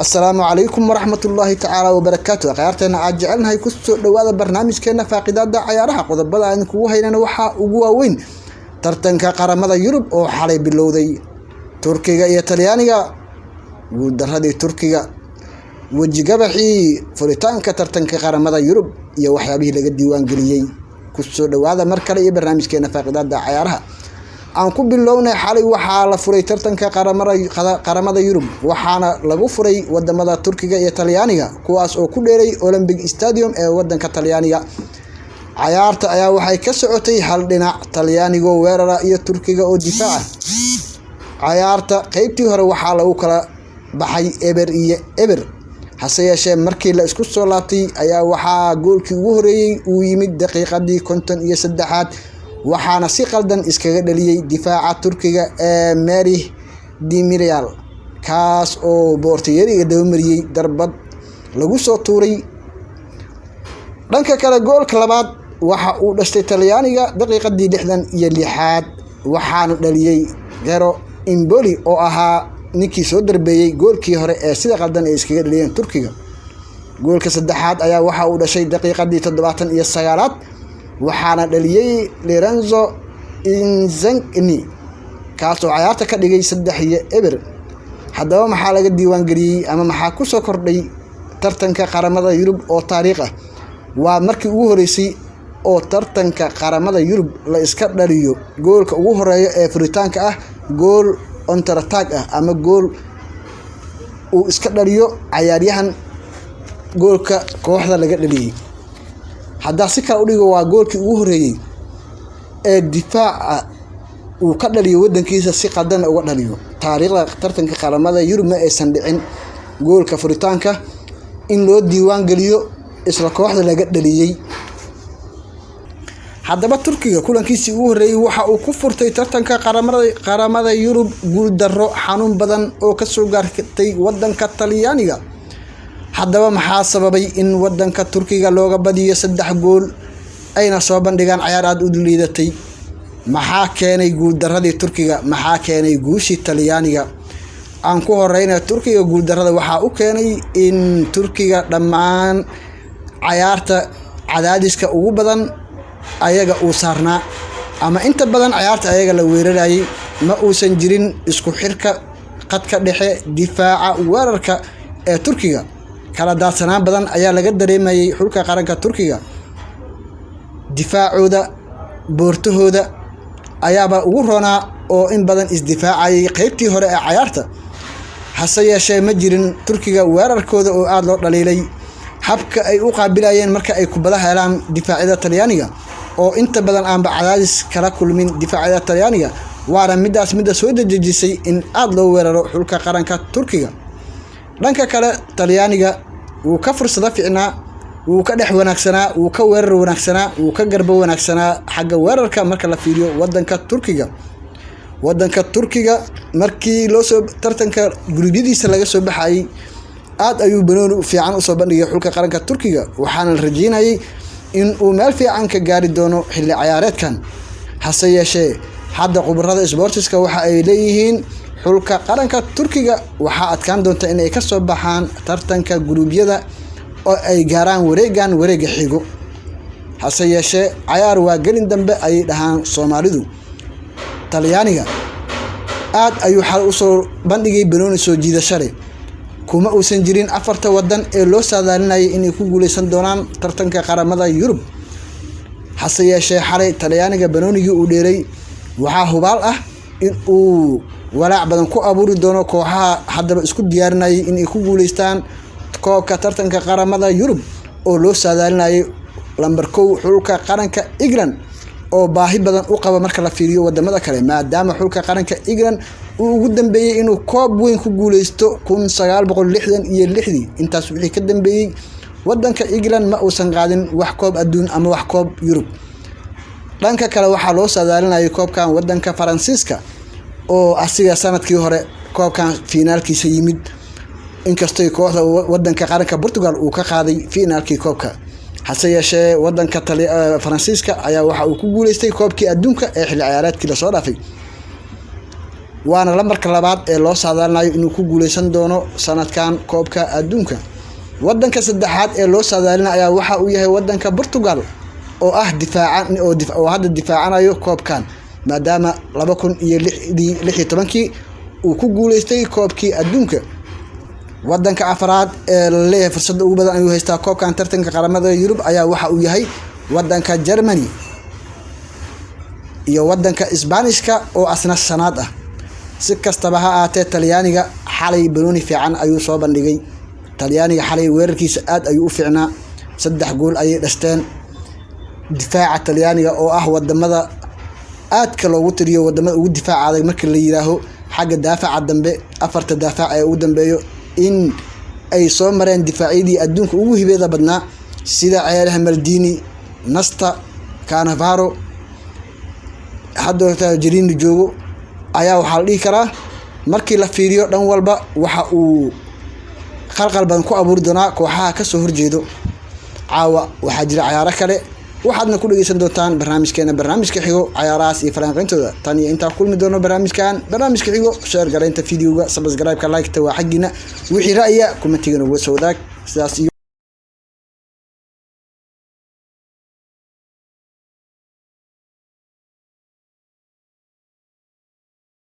Asalaamu calaykum waraxmatullaahi tacaala wabarakaatu. Akhyaarteena aad jecelnahay, kusoo dhowaada barnaamijkeena faaqidaada cayaaraha. Qodobada aan kugu haynana waxaa ugu waaweyn tartanka qaramada Yurub oo xalay bilowday, Turkiga iyo Talyaaniga, guuldaradii Turkiga, wejigabaxii furitaanka tartanka qaramada Yurub iyo waxyaabihii laga diiwaangeliyey. Kusoo dhowaada mar kale iyo barnaamijkeena faaqidaada cayaaraha. Aan ku bilownay, xalay waxaa la furay tartanka qaramada Yurub, waxaana lagu furay wadamada Turkiga iyo Talyaaniga, kuwaas oo ku dheeray Olympic Stadium ee wadanka Talyaaniga. Cayaarta ayaa waxay ka socotay hal dhinac, Talyaanigoo weerara iyo Turkiga oo difaaca. Cayaarta qeybtii hore waxaa lagu kala baxay 0-0. Hase yeeshee, markii la isku soo laabtay ayaa waxaa goolkii ugu horeeyey uu yimid daqiiqadii 53aad, waxaana si qaldan iskaga dhaliyey difaaca Turkiga ee Merih Demiral, kaas oo boortayeeriga dabamariyey darbad lagu soo tuuray. Dhanka kale, goolka labaad waxa uu dhashtay Talyaaniga daqiiqadii 66aad, waxaana dhaliyey Gero Imboli oo ahaa ninkii soo darbeeyey goolkii hore ee sida qaldan ay iskaga dhaliyeen Turkiga. Goolka saddexaad ayaa waxa uu dhashay daqiiqadii 79aad, waxaana dhaliyey Lorenzo Insigne, kaas oo cayaarta ka dhigay 3-0. Haddaba, maxaa laga diiwaangeliyey ama maxaa kusoo kordhay tartanka qaramada Yurub oo taariikh ah? Waa markii ugu horeysay oo tartanka qaramada Yurub la iska dhaliyo goolka ugu horeeya ee furitaanka ah, gool counter-attack ah ama gool uu iska dhaliyo cayaaryahan goolka kooxda laga dhaliyey. Haddaa si kale u dhigo, waa goolkii ugu horeeyey ee difaaca uu ka dhaliyo wadankiisa, si qaldanna uga dhaliyo. Taariikhda tartanka qaramada Yurub ma aysan dhicin goolka furitaanka in loo diiwaan geliyo isla kooxda laga dhaliyey. Haddaba, Turkiga kulankiisii ugu horreeyey waxa uu ku furtay tartanka qaramada Yurub guuldarro xanuun badan oo kasoo gaartay wadanka Talyaaniga. Haddaba, maxaa sababay in wadanka Turkiga looga badiyo 3 gool, ayna soo bandhigaan cayaar aada u liidatay? Maxaa keenay guuldaradii Turkiga? Maxaa keenay guushii Talyaaniga? Aan ku horeyna Turkiga. Guuldarada waxaa u keenay in Turkiga dhammaan cayaarta cadaadiska ugu badan ayaga uu saarnaa, ama inta badan cayaarta ayaga la weerarayay. Ma uusan jirin isku xirka qadka dhexe, difaaca, weerarka ee Turkiga. Kala daadsanaan badan ayaa laga dareemayay xulka qaranka Turkiga. Difaacooda, boortahooda ayaaba ugu roonaa oo in badan isdifaacayay qeybtii hore ee cayaarta. Hase yeeshee, ma jirin Turkiga weerarkooda oo aada loo dhaliilay habka ay u qaabilayeen marka ay kubada helaan difaacyada Talyaaniga, oo inta badan aanba cadaadis kala kulmin difaacyada Talyaaniga. Waana midaas midda soo dedejisay in aada loo weeraro xulka qaranka Turkiga. Dhanka kale, Talyaaniga wuu ka fursado ficnaa, wuu ka dhex wanaagsanaa, wuu ka weerar wanaagsanaa, wuu ka garbo wanaagsanaa xagga weerarka marka la fiiriyo wadanka Turkiga. Wadanka Turkiga markii loosoo tartanka guruubyadiisa laga soo baxayay, aada ayuu banooni fiican usoo bandhigay xulka qaranka Turkiga, waxaana la rajeynayay in uu meel fiican ka gaari doono xilli ciyaareedkan. Hase yeeshee, hadda khubarada sboortiska waxa ay leeyihiin xulka qaranka Turkiga waxaa adkaan doonta in ay kasoo baxaan tartanka guruubyada oo ay gaaraan wareegan wareega xigo. Hase yeeshee, cayaar waa gelin dambe ayay dhahaan Soomaalidu. Talyaaniga aad ayuu xal usoo bandhigay banooni soo jiidashale. Kuma uusan jirin afarta wadan ee loo saadaalinayay inay ku guuleysan doonaan tartanka qaramada Yurub. Hase yeeshee, xalay Talyaaniga banoonigii uu dheeray waxaa hubaal ah in uu walaac badan ku abuuri doono kooxaha haddaba isku diyaarinayay inay ku guuleystaan koobka tartanka qaramada Yurub, oo loo saadaalinayay lambar 1 xulka qaranka England, oo baahi badan u qaba marka la fiiriyo wadamada kale, maadaama xulka qaranka England uu ugu dambeeyey inuu koob weyn ku guuleysto 1966dii. Intaas wixii ka dambeeyey, wadanka England ma uusan qaadin wax koob adduun ama wax koob Yurub. Dhanka kale, waxaa loo saadaalinayay koobkan wadanka Faransiiska, oo asiga sanadkii hore koobkan fiinaalkiisa yimid, inkastay kooxda wadanka qaranka Portugal uu ka qaaday fiinaalkii koobka. Hase yeeshee, wadanka Faransiiska ayaa waxa uu ku guuleystay koobkii adduunka ee xilli ciyaareedkii lasoo dhaafay. Waana lambarka labaad ee loo saadaalinayo inuu ku guuleysan doono sanadkan koobka adduunka. Wadanka saddexaad ee loo saadaalinayo ayaa waxa uu yahay wadanka Portugal oo ah difaacan oo hadda difaacanayo koobkan, maadaama 2016 uu ku guuleystay koobkii adduunka. Wadanka afraad ee la leeyahay fursadda ugu badan ayuu haystaa koobkan tartanka qaramada Yurub ayaa waxa uu yahay wadanka Germany iyo wadanka Isbaanishka oo asna shanaad ah. Si kastaba ha ahaatee, Talyaaniga xalay banooni fiican ayuu soo bandhigay. Talyaaniga xalay weerarkiisa aad ayuu u fiicnaa, 3 gool ayay dhashteen. Difaaca Talyaaniga oo ah wadamada aadka loogu tiriyo wadamada ugu difaaca adag marka la yiraaho xagga daafaca dambe, afarta daafac ee ugu dambeeyo in ay soo mareen difaacyadii adduunka ugu hibeeda badnaa sida ciyaaraha Maldini, Nesta, Cannavaro, hadda Chiellini joogo, ayaa waxaa la dhihi karaa markii la fiiriyo dhan walba waxa uu qalqal badan ku abuuri doonaa kooxaha kasoo horjeedo. Caawa waxaa jira cayaaro kale, waxaadna ku dhegeysan doontaan barnaamijkeena barnaamijka xigo cayaarahaas iyo falanqeyntooda. Tan iyo intaa kulmi doono barnaamijkan barnaamijka xigo, share garaynta videoga, subscribe-ka, like-ta waa xaggiina. Wixii ra'yiga commentiga uga soo wadaag. Sidaas iyo